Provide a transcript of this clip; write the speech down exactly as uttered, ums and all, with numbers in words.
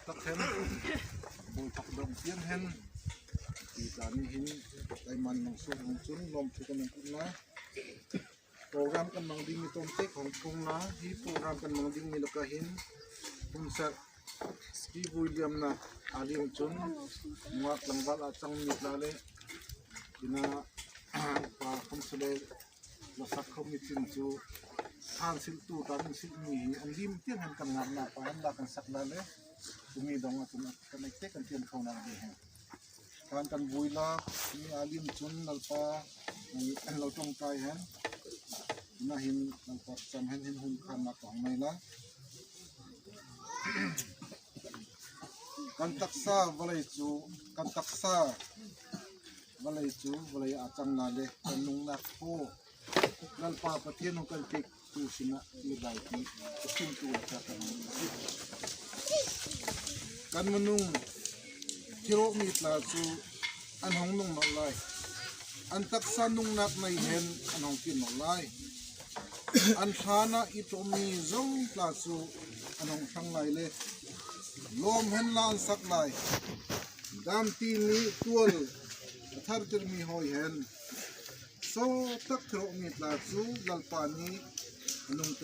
Takhen, bul tak dawng pian hen, ti tla nih hin, Kaiman nung sung hong chun, lawmthu kan nung kun na. Program kan mang ding mi tawmte khawng phung na, hi program kan mang ding mi lakah hin, hun serh, ski vui liamna, a liam chun, nungak tlangval a chang mi tla le, ina, pa khawmsele, lasak khawm mi chin chu, than silhtu, tla min silh mi hi, an lim tiang hen kan ngâk na, pa hen la kan sak la le, tumi dawng a chun, kan ek te kan tian kho na hi hen. Kan kan vui lak mi a lim chun Lalpa, eh, lo ṭawngṭai hen. Ina hin Lalpa cham hen hin hun khan nak tawng nei la. Kan taksa vawlei chu, kan taksa vawlei chu, vawlei a chang na le, kan nungnâk kho. Lalpa Pathian hawng kan pêk tu sinah midang ti a simtu a tak kan nung. Kan minung thi rawh mi tla chu an hawng nung nawlh lai. An taksa nungnâk nei hen an hawng kin nawlh lai. An thlanah i ṭawm mi zawng tla chu an hawng hrang lai le. Lâwm hen la an sak lai. Dam ti nih tual a thartir mi hâwi hen. Sawt tak thi rawh mi tla chu Lalpa nih a nung ta